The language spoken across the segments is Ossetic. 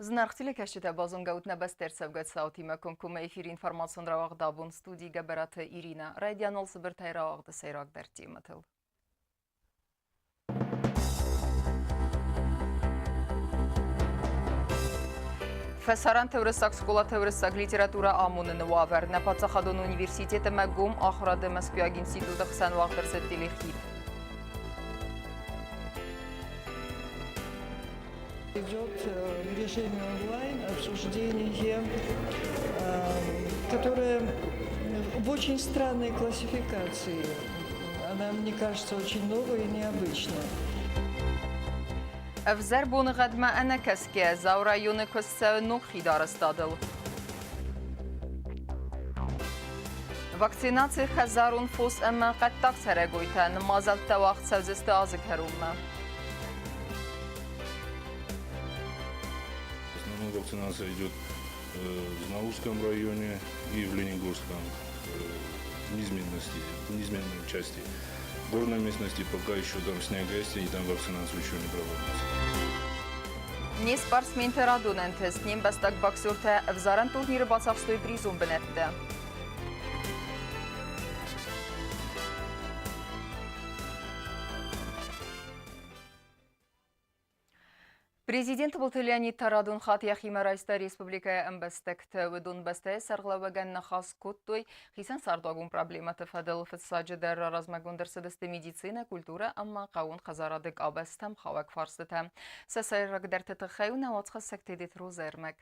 Зынаргъ телекӕсджытӕ, базонгӕ ут нӕ бӕстӕ ӕрцӕугӕ цаутимӕ комкоммӕ эфиры информацион рауагъд абон студийы Гӕбӕраты Иринӕ. Райдианыл цыбыртӕй рауагъды сӕйрагдӕр темӕтыл. Фӕсарӕнты уырыссаг скъолаты уырыссаг литературӕ амоныны уавӕр нӕ паддзахадон университет ӕмӕ гом ахуырады Мӕскуыйаг институты хсӕн уагъд ӕрцыд телехид. Идет в режиме онлайн обсуждение, которое в очень странной классификации. Она, мне кажется, очень новая и необычная. Ӕвзӕр боныгъӕдмӕ ӕнӕкӕсгӕ Дзауы районы куыст цӕуы ног хидарӕзтадыл. Вакцинаци хӕдзарон фос ӕмӕ хъӕддаг цӕрӕгойтӕн мадзӕлттӕ уагъд цӕудзысты азы кӕронмӕ. В основном вакцинация идет в Знаурском районе и в Ленингорском низменности, низменной части. В горной местности пока еще там снег есть, и там вакцинацию еще не проводится. Не спортсменты радон ӕнтыст, не мбӕстаг боксертӕ ӕвзарӕн турниры бацахстой призон бынӕттӕ. Президент Тыбылты Леонид та радон хатт йӕхимӕ райста республикӕйы ӕмбӕстӕгты. Уыдон бӕстӕйы сӕргълӕууӕгӕн ныхас кодтой хицӕн цардуагон проблемӕты фӕдыл. Фыццаджыдӕр размӕгонд ӕрцыдысты медицинӕ, культурӕ ӕмӕ хъӕууон хӕдзарады къабӕзтӕм хауӕг фарстытӕ. Сӕ сӕйрагдӕрты тыххӕй у нӕ уацхӕссӕг Тедеты Розӕ ӕрмӕг.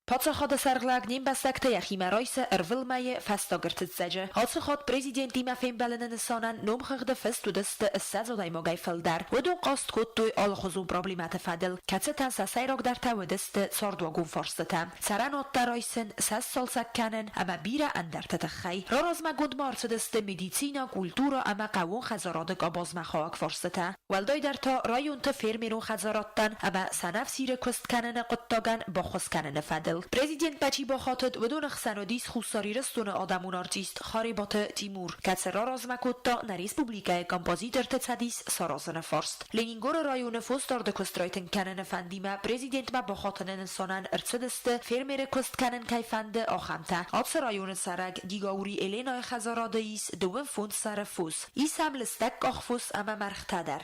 Паддзахады сӕргълӕг не мбӕстӕгты йӕхимӕ райсы ӕрвылмӕйы фӕстаг ӕртыццӕджы. Ацы хатт президентимӕ фембӕлыны нысанӕн номхыгъды фыст уыдысты 20 адӕймагӕй фылдӕр. Уыдон хъаст кодтой алыхуызон проблемӕты фӕдыл, кӕцытӕн сӕ сӕйрагдӕртӕ уыдысты цардуагон фарстытӕ, цӕрӕнуӕттӕ райсын, сӕ сцалцӕг кӕнын ӕмӕ бирӕ ӕндӕрты тыххӕй. Раразмӕгонд ма ӕрцыдысты медицинӕ, культурӕ ӕмӕ хъӕууон хӕдзарады къабазмӕ хауӕг фарстытӕ. Уӕлдайдӕр та районты фермерон хӕдзарадтӕн ӕмӕ сӕнӕфсиры куыст кӕныны хъуыддагӕн баххуыс кӕныны фӕдыл. Президентмӕ чи бахатыд, уыдоны хсӕн уыдис Хуссар Ирыстоны адӕмон артист Харебаты Тимур, кӕцы раразмӕ кодта нӕ республикӕйы композиторты цӕдис саразыны фарст. Ленингоры районы фосдарды куыст райтынг кӕныны фӕндимӕ президентмӕ бахатыны нысанӕн ӕрцыдысты, фермеры куыст кӕнын кӕй фӕнды, ахӕмтӕ. Ацы районы цӕрӕг Гигаури Еленайы хӕдзарады ис 25 сӕры фос. Ис ӕм лыстӕг къахфос ӕмӕ мӕргътӕ дӕр.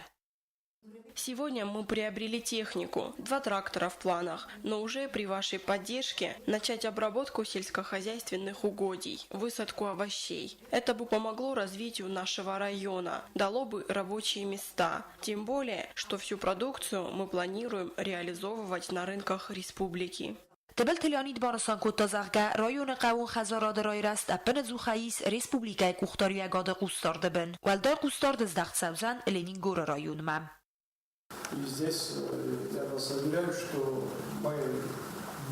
Сегодня мы приобрели технику, два трактора в планах, но уже при вашей поддержке начать обработку сельскохозяйственных угодий, высадку овощей. Это бы помогло развитию нашего района, дало бы рабочие места. Тем более, что всю продукцию мы планируем реализовывать на рынках республики. Тыбылты Леонид банысан кодта, зӕгъгӕ, районы хъӕууон хӕдзарады райрӕзт ӕппынӕдзухӕй ис республикӕйы къухдариуӕгады хъусдарды бын. Уӕлдай хъусдард здӕхт цӕудзӕн Ленингоры районмӕ. И здесь я вас заверяю, что мы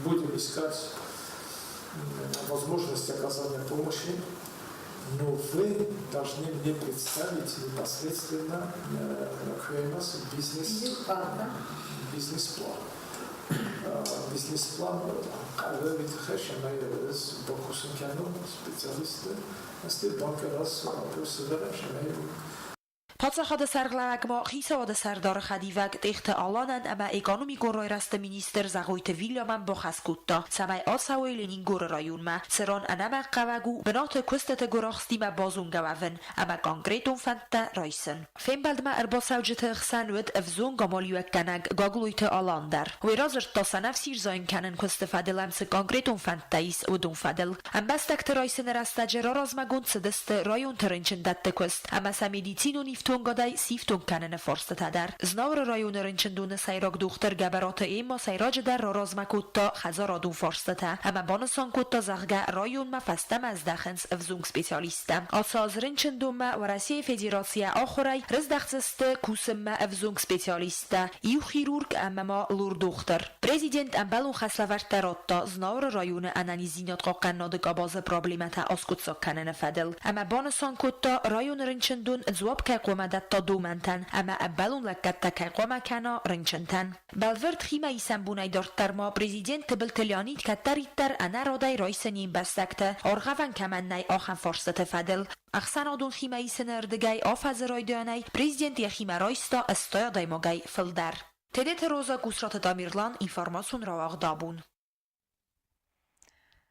будем искать возможность оказания помощи, но вы должны мне представить непосредственно ХМС бизнес-план. Бизнес-план. Бизнес-план хъӕуы бакусын кӕнын специалисты, стӕй банкы раз сывӕрӕм Паддзахады сӕргълӕууӕг ма хицауады сӕрдары хӕдивӕг Тъехты Аланӕн ӕмӕ экономикон райрӕзты министр Зӕгъойты Вильямӕн бахӕс кодта, цӕмӕй ацӕуой Ленингоры районмӕ, цыран ӕнӕмӕнгхъӕуӕг у бынаты куыстыты гуырахстимӕ базонгӕ уӕвын ӕмӕ конкретон фӕндтӕ райсын. Фембӕлдмӕ ӕрбацӕуджыты хсӕн уыд ӕвзонг амалиуӕггӕнӕг Гаглойты Алан дӕр. Уый радзырдта, сӕнӕфсир зайын кӕнын куысты фӕдыл ӕм цы конкретон фӕндтӕ ис, уыдон фӕдыл. Ӕмбӕстӕгты райсыны рӕстӕджы раразмӕгонд цыдысты районты рынчындӕтты куыст ӕмӕ сӕ медицинон ифтонгадӕй сифтонг кӕныны фарстытӕ дӕр. Знауыры районы рынчындоны сӕйраг дохтыр Гӕбӕраты Эмма сӕйраджыдӕр раразмӕ кодта хӕдзарадон фарстытӕ ӕмӕ банысан кодта, зӕгъгӕ, районмӕ фӕстӕмӕ здӕхынц ӕвзонг специалисттӕ. Ацы аз рынчындонмӕ Уӕрӕсейы Федерацийӕ ахуырӕй рыздӕхдзысты кусынмӕ ӕвзонг специалисттӕ, иу хирург ӕмӕ ма лор-дохтыр. Президент ӕмбӕлон хӕслӕвӕрдтӕ радта Знауыры районы ӕнӕниздзинад хъахъхъӕнынады къабазы проблемӕтӕ аскъуыддзаг кӕныны фӕдыл ӕмӕ банысан кодта, районы рынчындон дзуапп кӕй хъуамӕ дӕтта домӕнтӕн ӕмӕ ӕмбӕлон лӕггӕдтӕ кӕй хъуамӕ кӕна рынчынтӕн. Бӕлвырд химӕисӕн бонӕй дарддӕр ма президент Тыбылты Леонид кӕддӕриддӕр ӕнӕрадӕй райсы не мбӕстӕгты, аргъӕвӕн кӕмӕн нӕй, ахӕм фарстыты фӕдыл. Ӕхсӕнадон химӕисыны рдыгӕй афӕдзы райдианӕй президент йӕхимӕ райста 80 адӕймагӕй фылдӕр. Тедеты Роза, Гусраты Тамерлан, информацион рауагъд «Абон».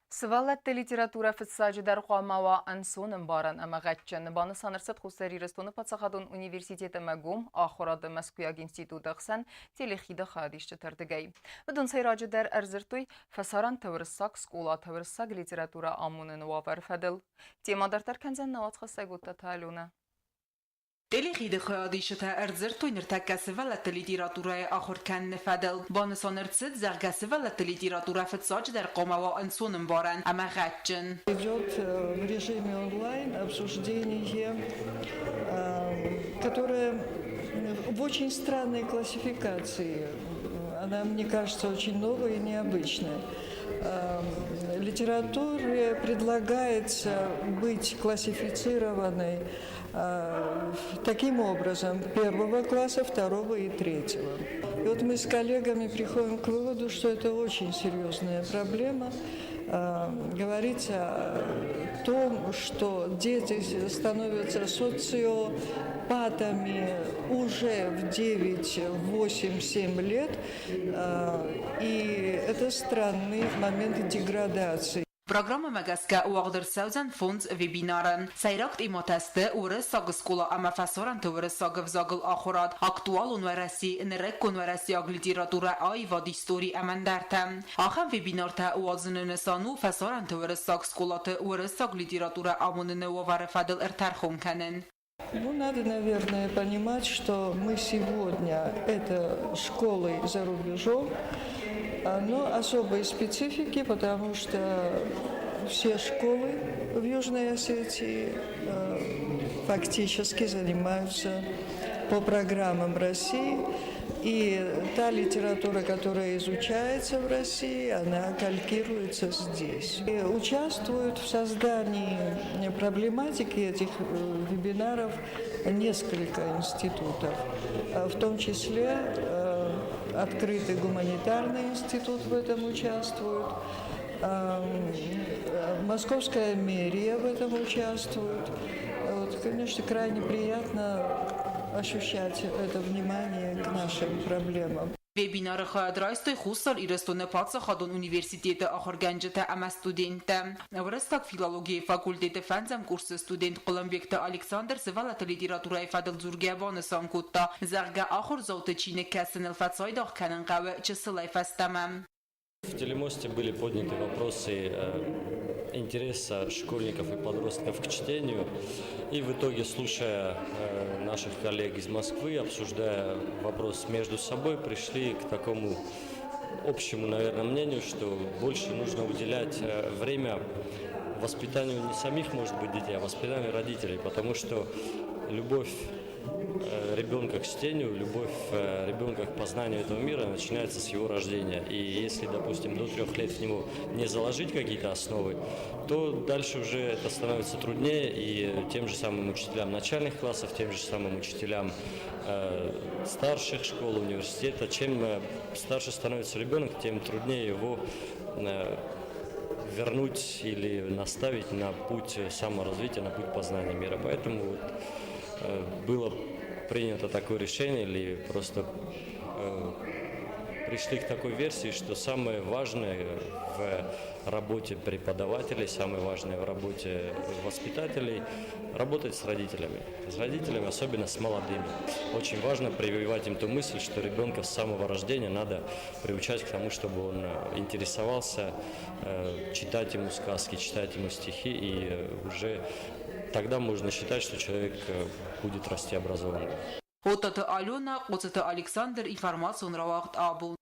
Сывӕллӕтты литературӕ фыццаджыдӕр хъуамӕ уа ӕнцонӕмбарӕн ӕмӕ гъӕдджын. Банысан ӕрцыд Хуссар Ирыстоны паддзахадон университет ӕмӕ гом ахуырады Мӕскуыйаг институты хсӕн телехиды хайадисджыты ӕрдыгӕй. Уыдон сӕйраджыдӕр ӕрдзырдтой фӕсарӕнты уырыссаг скъолаты уырыссаг литературӕ амоныны уавӕры фӕдыл. Темӕ дарддӕр кӕндзӕн нӕ уацхӕссӕг Оттаты Аленӕ. Телехиды хайадисджытӕ ӕрдзырдтой ныртӕккӕ сывӕллӕтты литературӕйы ахуыр кӕныны фӕдыл. Банысан ӕрцыд, зӕгъгӕ, сывӕллӕтты литературӕ фыццаджыдӕр хъуамӕ уа ӕнцонӕмбарӕн ӕмӕ гъӕдджын. Идет в режиме онлайн обсуждение, которое в очень странной классификации. Она, мне кажется, очень новой и необычной. Литературе предлагается быть классифицированной таким образом: первого класса, второго и третьего. И вот мы с коллегами приходим к выводу, что это очень серьезная проблема. Говорится о том, что дети становятся социопатами уже в 9, 8, 7 лет, и это странный момент деградации. Программӕмӕ гӕсгӕ уагъд ӕрцӕудзӕн фондз вебинары. Сӕйраг темӕтӕ сты уырыссаг скъола ӕмӕ фӕсарӕнты уырыссаг ӕвзагыл ахуырад, актуалон Уӕрӕсе, нырыккон уӕрӕсейаг литературӕ, аивад, истори ӕмӕ ӕндӕртӕ. Ахӕм вебинартӕ уадзыны нысан у фӕсарӕнты уырыссаг скъолаты уырыссаг литературӕ амоныны уавӕры фӕдыл ӕртӕрхон кӕнын. Ну, надо, наверное, понимать, что мы сегодня это школы за рубежом, но особой специфики, потому что все школы в Южной Осетии фактически занимаются по программам России. И та литература, которая изучается в России, она калькируется здесь. И участвуют в создании проблематики этих вебинаров несколько институтов, в том числе Открытый гуманитарный институт в этом участвует, Московская мэрия в этом участвует. Вот, конечно, крайне приятно ощущать это внимание к нашим проблемам. Вебинары хайад райстой Хуссар Ирыстоны паддзахадон университеты ахуыргӕнджытӕ ӕмӕ студенттӕ. Уырыссаг филологийы факультеты фӕндзӕм курсы студент Хъуылымбегты Александр сывӕллӕтты литературӕйы фӕдыл дзургӕ банысан кодта, зӕгъгӕ, ахуырдзауты чиныг кӕсыныл фӕцайдагъ кӕнын хъӕуы чысылӕй фӕстӕмӕ. В телемосте были подняты вопросы интереса школьников и подростков к чтению. И в итоге, слушая наших коллег из Москвы, обсуждая вопрос между собой, пришли к такому общему, наверное, мнению, что больше нужно уделять время воспитанию не самих, может быть, детей, а воспитанию родителей, потому что любовь ребенка к чтению, любовь ребенка к познанию этого мира начинается с его рождения. И если, допустим, до 3 лет в него не заложить какие-то основы, то дальше уже это становится труднее и тем же самым учителям начальных классов, тем же самым учителям старших школ, университета. Чем старше становится ребенок, тем труднее его вернуть или наставить на путь саморазвития, на путь познания мира. Поэтому вот было принято такое решение или просто пришли к такой версии, что самое важное в работе преподавателей, самое важное в работе воспитателей – работать с родителями. С родителями, особенно с молодыми. Очень важно прививать им ту мысль, что ребенка с самого рождения надо приучать к тому, чтобы он интересовался, читать ему сказки, читать ему стихи, и уже тогда можно считать, что человек будет расти образованным. Оттаты Алена, Хъоцыты Александр, информацион рауагъд «Абон».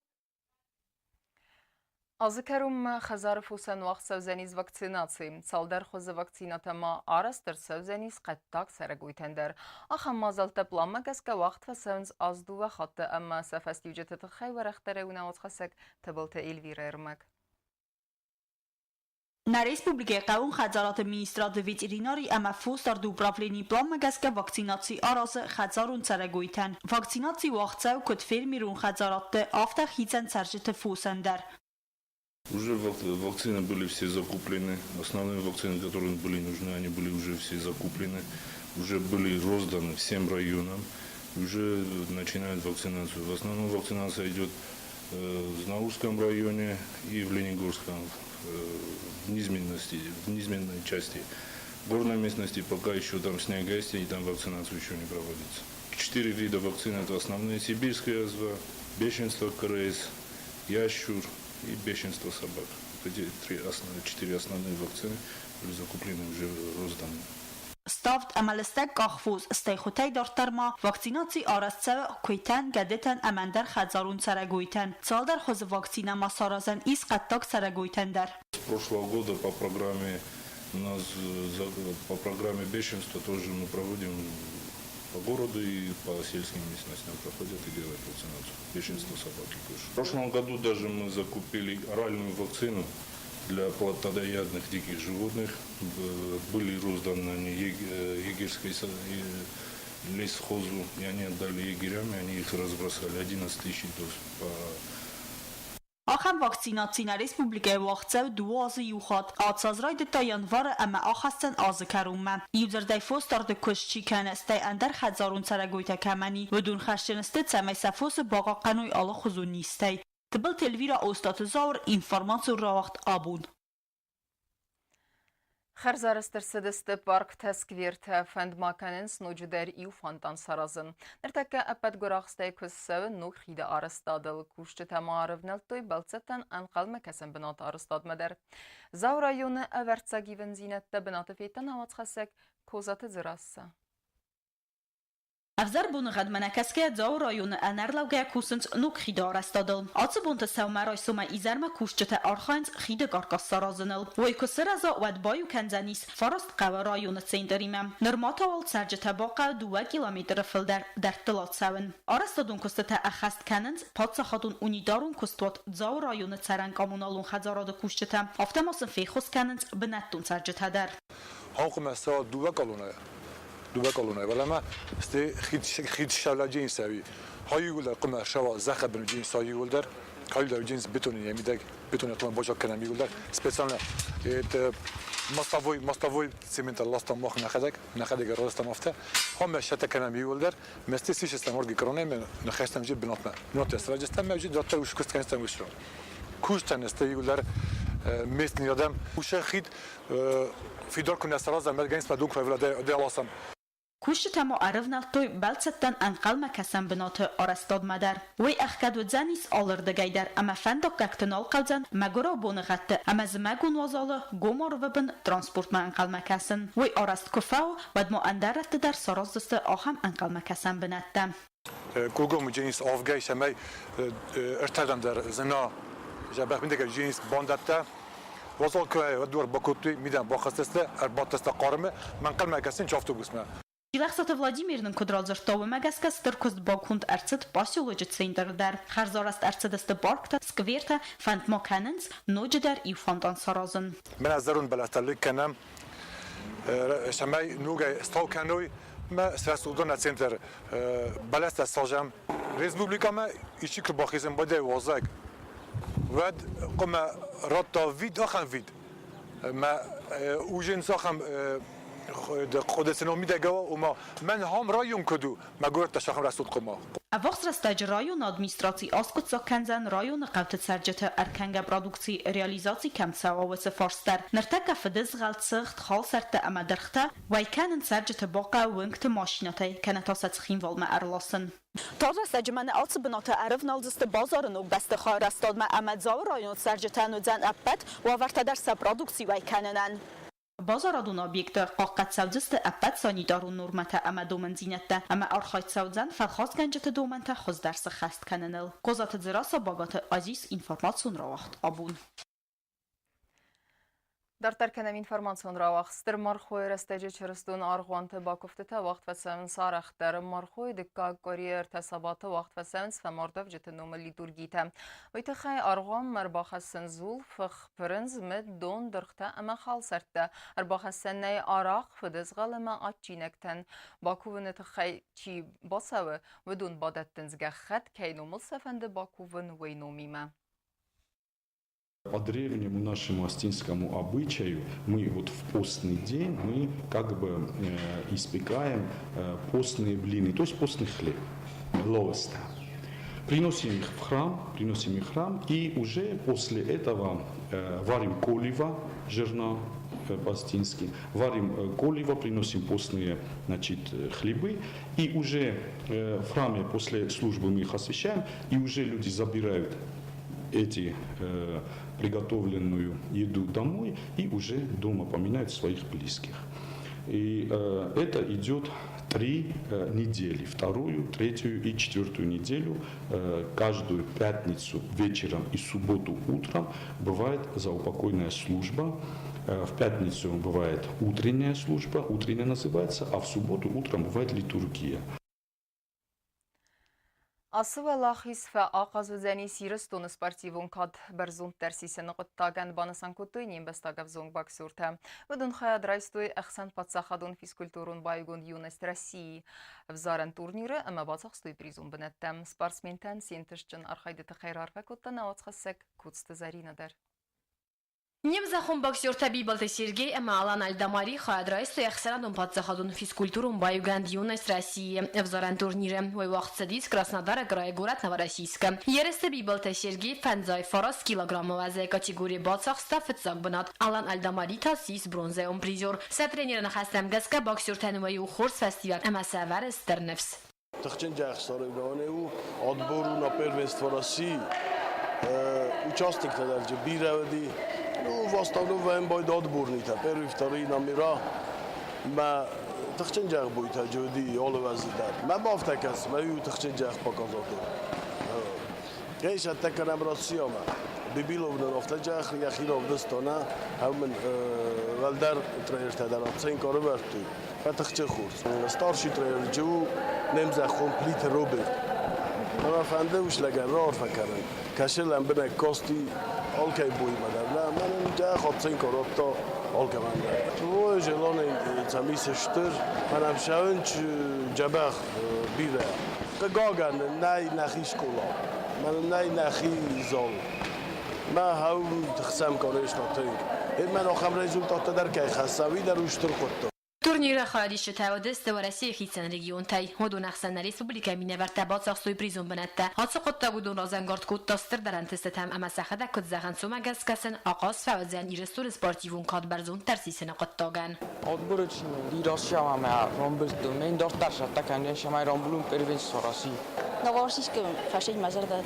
Азы кӕронмӕ хӕдзары фосӕн уагъд цӕудзӕнис вакцинаци. Цалдӕр хуызы вакцинӕтӕ ма арӕзт ӕрцӕудзӕнис хъӕддаг цӕрӕгойтӕн дӕр. Ахӕм мадзӕлттӕ пъланмӕ гӕсгӕ уагъд фӕцӕуынц аз дыууӕ хатты ӕмӕ сӕ фӕстиуджыты тыххӕй уӕрӕхдӕрӕй у нӕ уацхӕссӕг Тыбылты Эльвирӕ ӕрмӕг. Нӕ республикӕйы хъӕууон хӕдзарады министрады ветеринари ӕмӕ фосдарды управленийы пъланмӕ гӕсгӕ вакцинаци аразы хӕдзарон цӕрӕгойтӕн. Вакцинаци уагъд цӕуы куыд фермерон хӕдзарадты, афтӕ хицӕн цӕрджыты фосӕн дӕр. Уже вакцины были все закуплены. Основные вакцины, которые были нужны, они были уже все закуплены. Уже были розданы всем районам. Уже начинают вакцинацию. В основном вакцинация идет в Знаурском районе и в Ленингорском, в низменности, в низменной части. В горной местности пока еще там снег есть, и там вакцинацию еще не проводится. 4 вида вакцин – это основные: сибирская язва, бешенство КРС, ящур и бешенство собак. Эти 4 основные вакцины были закуплены, уже розданы. Ставд ӕмӕ лыстӕг къахфос, стӕй хуытӕй дарддӕр ма вакцинаци арӕзт цӕуы куыйтӕн, гӕдытӕн ӕмӕ ӕндӕр хӕдзарон цӕрӕгойтӕн. Цалдӕр хуызы вакцинӕ ма саразӕн ис хъӕддаг цӕрӕгойтӕн дӕр. С прошлого года по программе у нас по программе бешенства тоже мы проводим по городу и по сельским местностям проходят и делают вакцинацию. Бешенство собаки тоже. В прошлом году даже мы закупили оральную вакцину для плотоядных диких животных. Были розданы они егерской лесхозу, и они отдали егерям, и они их разбросали. 11 тысяч доз по Ахӕм вакцинаци нӕ республикӕйы уагъд цӕуы 2 азы иу хатт. Ацы аз райдыдта январы ӕмӕ ахӕсдзӕн азы кӕронмӕ. Иудзырдӕй фосдарды куыст чи кӕны, стӕй ӕндӕр хӕдзарон цӕрӕгойтӕ кӕмӕн и, уыдон хӕсджын сты, цӕмӕй сӕ фосы бахъахъхъӕной алыхуызон низтӕй. Тыбылты Эльвира, Остъаты Зауыр, информацион рауагъд «Абон». Хӕрзарӕзт ӕрцыдысты парктӕ, сквертӕ, фӕнд ма кӕнынц ноджыдӕр иу фонтан саразын. Ныртӕккӕ ӕппӕт гуырахстӕй куыст цӕуы ног хиды арӕзтадыл. Кусджытӕ ма ӕрывнӕлдтой бӕлццӕттӕн ӕнхъӕлмӕ кӕсӕн бынаты арӕзтадмӕ дӕр. Дзауы районы ӕвӕрццаг ивындзинӕдтӕ бынаты федта науӕдзхӕссӕг Козаты Дзерассӕ. Ӕвзӕр боныгъӕдмӕ нӕ кӕсгӕйӕ Дзауы районы ӕнӕрлӕугӕйӕ кусынц ног хиды арӕзтадыл. Ацы бонты сӕумӕрайсомӕй изӕрмӕ кусджытӕ архайынц хиды каркас саразыныл. Уый куы сырӕза, уӕд баиу кӕндзӕнис 9 хъӕуы районы центримӕ. Нырма та уал цӕрджытӕ бахъӕуы 2 километры фылдӕр дӕрдтыл ацӕуын. Арӕзтадон куыстытӕ ӕххӕст кӕнынц паддзахадон унитарон куыстуат Дзауы районы цӕрӕн-коммуналон хӕдзарады кусджытӕ, афтӕ ма сын феххуыс кӕнынц бынӕттон цӕрджытӕ дӕр. Хъумӕ 2 колонна, валама сте хид шавла джинс ави. Хайгулдар къума шава захабын джинс хайгулдар. Хайгулдар джинс бетони ямидаг, бетони къума бочок канам югулдар. Специально это мостовой цемент ластам мох нахадак ростам афта. Хом шата канам югулдар. Месте сишестам орги кроне ме нахастам жи бинотма. Ноте сражестам ме жи дота уш кустканстам уш. Куштан сте югулдар местный адам. Уша хид фидор куна сразу мергенс падук фавлада деласам. Кусджытӕ ма ӕрывнӕлдтой бӕлццӕттӕн ӕнхъӕлмӕ кӕсӕн бынаты арӕзтадмӕ дӕр. Уый ӕхгӕд уыдзӕнис алырдыгӕй дӕр ӕмӕ фӕндаггӕгты нал хъӕудзӕн мӕгуырау боныгъӕдты ӕмӕ зымӕгон уазалы гом арвы бын транспортмӕ ӕнхъӕлмӕ кӕсын. Уый арӕзт куы фӕуа, уӕд ма ӕндӕр рӕтты дӕр сараздзысты ахӕм ӕнхъӕлмӕ кӕсӕн бынӕттӕ. Кулгом джинс авгай шамай эртадам дӕр зына жабах миндега джинс бандатта. Вазал куай дуар бакутты мидан бахастесте ӕрбадтесте хъармы мӕнхъӕлмӕ кӕсын автобусмӕ. Чилӕхсаты Владимир нын куыд радзырдта, уымӕ гӕсгӕ стыр куыст баконд ӕрцыд поселочы центры дӕр. Хӕрзарӕзт ӕрцыдысты парктӕ, сквертӕ, фӕнд ма кӕнынц ноджыдӕр иу фонтан саразын. Мӕнӕ зӕронд бӕлӕстӕ лыг кӕнӕм, цӕмӕй ногӕй стау кӕной мӕ срӕсугъдон нӕ центр бӕлӕстӕ сажӕм. Республикӕмӕ исчи куы бахизын байдайы уазӕг, уӕд хъуамӕ радта вид, ахӕм вид, мӕ ужин ахӕм хъуыдыцыно мидӕгӕ ома мӕн хам район куыд у, мӕ горӕттӕ сахам рӕсугъд хъуыма. Ӕввахс рӕстӕджы районы администраци аскъуыддзаг кӕндзӕн районы хъӕуты цӕрджыты ӕркӕнгӕ продукцийы реализаци кӕм цӕуа, уыцы фарст дӕр. Ныртӕккӕ фыдызгъӕл, цыхт, халсӕрттӕ ӕмӕ дыргътӕ уӕй кӕнын цӕрджыты бахъӕуы уынгты машинӕтӕй, кӕнӕ та сӕ Цхинвалмӕ ӕрласын. Тагъд рӕстӕджы мӕнӕ ацы бынаты ӕрывналдзысты базары ног бӕстыхайы арӕзтадмӕ ӕмӕ Дзауы районы цӕрджытӕн уыдзӕн ӕппӕт уавӕртӕ дӕр сӕ продукци уӕй кӕнынӕн. Базарадон объекты хъахъхъӕд цӕудзысты ӕппӕт санитарон нормӕтӕ ӕмӕ домӕндзинӕдтӕ ӕмӕ архайд цӕудзӕн фӕлхасгӕнджыты домӕнтӕ хуыздӕр сыххӕст кӕныныл. Козаты Дзерассӕ, Багаты Азиз, информацион рауагъд «Абон». Дарддӕр кӕнӕм информацион рауагъд. Стыр мархойы рӕстӕджы чырыстон аргъуанты бакуывтытӕ уагъд фӕцӕуынц арӕхдӕр. Мархойы дыккаг къуыри ӕртӕ сабаты уагъд фӕцӕуынц фӕмардуӕвджыты номыл литургитӕ. Уый тыххӕй аргъуанмӕ ӕрбахӕссынц дзул, фых, пырындз, мыд, дон, дыргътӕ ӕмӕ халсӕрттӕ. Ӕрбахӕссӕн нӕй арахъ, фыдызгъӕл ӕмӕ адджинӕгтӕн. Бакувыны тыххӕй чи бацӕуы, уыдон бадӕттынц гӕххӕтт, кӕй номыл сӕ фӕнды бакувын, уый номимӕ. По древнему нашему осетинскому обычаю мы вот в постный день мы как бы испекаем постные блины, то есть постный хлеб, лоста. Приносим их в храм, приносим их в храм, и уже после этого варим коливо, жерна по-осетински, варим коливо, приносим постные, значит, хлебы, и уже в храме после службы мы их освящаем, и уже люди забирают эти приготовленную еду домой и уже дома поминают своих близких. И это идет 3 недели, 2-ю, 3-ю и 4-ю неделю, каждую пятницу вечером и субботу утром бывает заупокойная служба. В пятницу бывает утренняя служба, утренняя называется, а в субботу утром бывает литургия. Ацы уӕлахиз фӕахъаз уыдзӕнис Ирыстоны спортивон кад бӕрзонддӕр сисыны хъуыддагӕн, банысан кодтой не мбӕстаг ӕвзонг боксертӕ. Уыдон хайад райстой ӕхсӕнпаддзахадон физкультурон баиугонд «Юность России» ӕвзарӕн турниры ӕмӕ бацахстой призон бынӕттӕ. Спортсментӕн се нтыстджын архайды тыххӕй раарфӕ кодта нӕ уацхӕссӕг Коцты Зӕринӕ дӕр. Не мзӕххон боксертӕ Бибылты Сергей ӕмӕ Алан Альдамари хайад райстой ӕхсӕнадон паддзахадон физкультурон баиугӕнд «Юность России» ӕвзарӕн турниры. Уый уагъд цыдис Краснодары крайы горӕт Новороссийскы. Ерысты Бибылты Сергей 59 килограммы уӕзӕй категорийы бацахста фыццаг бынат. Алан Альдамари та ссис бронзӕйон призер. Сӕ тренеры ныхӕстӕм гӕсгӕ боксертӕн уый у хорз фӕстиуӕг ӕмӕ сӕ ӕвӕры стыр ныфс. Тыхджын джӕхсарӕй у отбору на первенство России. Участниктӕ дӕр бирӕ уыди. Ну, в основном вӕм отборнитӕ, первый, второй номера. Мӕ тыхджын джӕхбойтӕ уыди алы дӕр. Мӕ бафтӕ кӕс, мӕ иу тыхджын джӕх показатор. Гейшаттӕ кӕнӕм Россиямӕ. Бибилов нын афтӕ джӕх йӕхи равдыста, нӕ? Ӕмӕ уӕлдӕр тренертӕ дӕр оценка ӕрӕвӕрдтой. Фӕтыхджын хорз. Старший тренер Джу не мзӕххон Плиты Роберт. Мӕ фӕнды уыслӕгӕн раарфӕ кӕнын. Кӕсы лӕмбынӕг касти алкӕй боймӕ дӕр. Нӕ, мӕнӕн джӕх оценка радта алкӕмӕн дӕр. Твое желание цӕмӕй стыр, мӕнӕн сӕвынч джӕбӕх бирӕ. Хъыгагӕн, нӕй нӕхи скъола, мӕнӕн нӕй нӕхи зал. Мӕ хау тыхсӕм, конечно, тынг. Мӕн ахӕм результаттӕ дӕр кӕй хӕссӕм, уый дӕр у стыр хъуыддаг. Турниры хайадисджытӕ уыдысты Уӕрӕсейы хицӕн регионтӕй. Уыдон ӕхсӕн нӕ республикӕйы минӕвӕрттӕ бацахстой призон бынӕттӕ. Ацы хъуыддаг уыдон разӕнгард кодта стырдӕр ӕнтыстытӕм ӕмӕ сӕхӕдӕг куыд зӕгъынц, уымӕ гӕсгӕ сын ахъаз фӕуыдзӕн Ирыстоны спортивон кад бӕрзонддӕр сисыны хъуыддагӕн. Отборочный Россия рамбылдтой. Дарддӕр цӕттӕ кӕндзӕн, цӕмӕй рамбулын первенство России. Новороссийскы фӕсид мӕ зӕрдӕ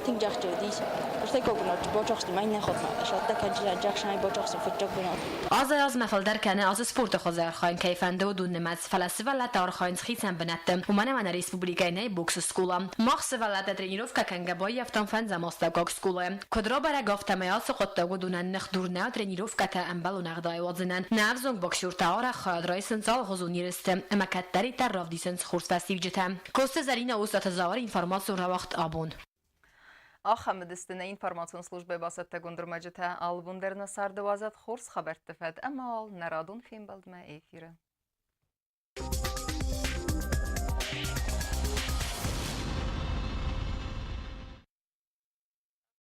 тынг джахчы уыдис. Ӕртӕккӕ бынат бацахстой, мӕ иннӕ хатт цӕттӕ кӕнджытӕ джахсӕнӕй бацахстой фыццаг бынат. Азӕй-азмӕ фылдӕр кӕны ацы спорты хуызы архайын кӕй фӕнды, уыдон нымӕц, фӕлӕ сывӕллӕттӕ архайынц хицӕн бынӕтты, уымӕн ӕмӕ нӕ республикӕйы нӕй боксы скъола. Мах сывӕллӕттӕ тренировкӕ кӕнгӕ баййӕфтам фӕндзӕм астӕуккаг скъолайы. Куыд рабӕрӕг, афтӕмӕй ацы хъуыддаг уыдонӕн ныхдур нӕу тренировкӕтӕ ӕмбӕлон ӕгъдауӕй уадзынӕн. Нӕ ӕвзонг боксертӕ арӕх хайад райсынц алыгъуызон ерысты ӕмӕ кӕддӕриддӕр равдисынц хорз фӕстиуджытӕ. Коцты Зӕринӕ Остъаты Зауыр информацион рауагъд «Абон». Ахӕм уыдысты нӕ информацион службӕйы бацӕттӕгонд ӕрмӕджытӕ. Алы бон дӕр нӕ царды уадзӕд хорз хабӕртты фӕд ӕмӕ уал нӕ радон фембӕлдмӕ эфиры.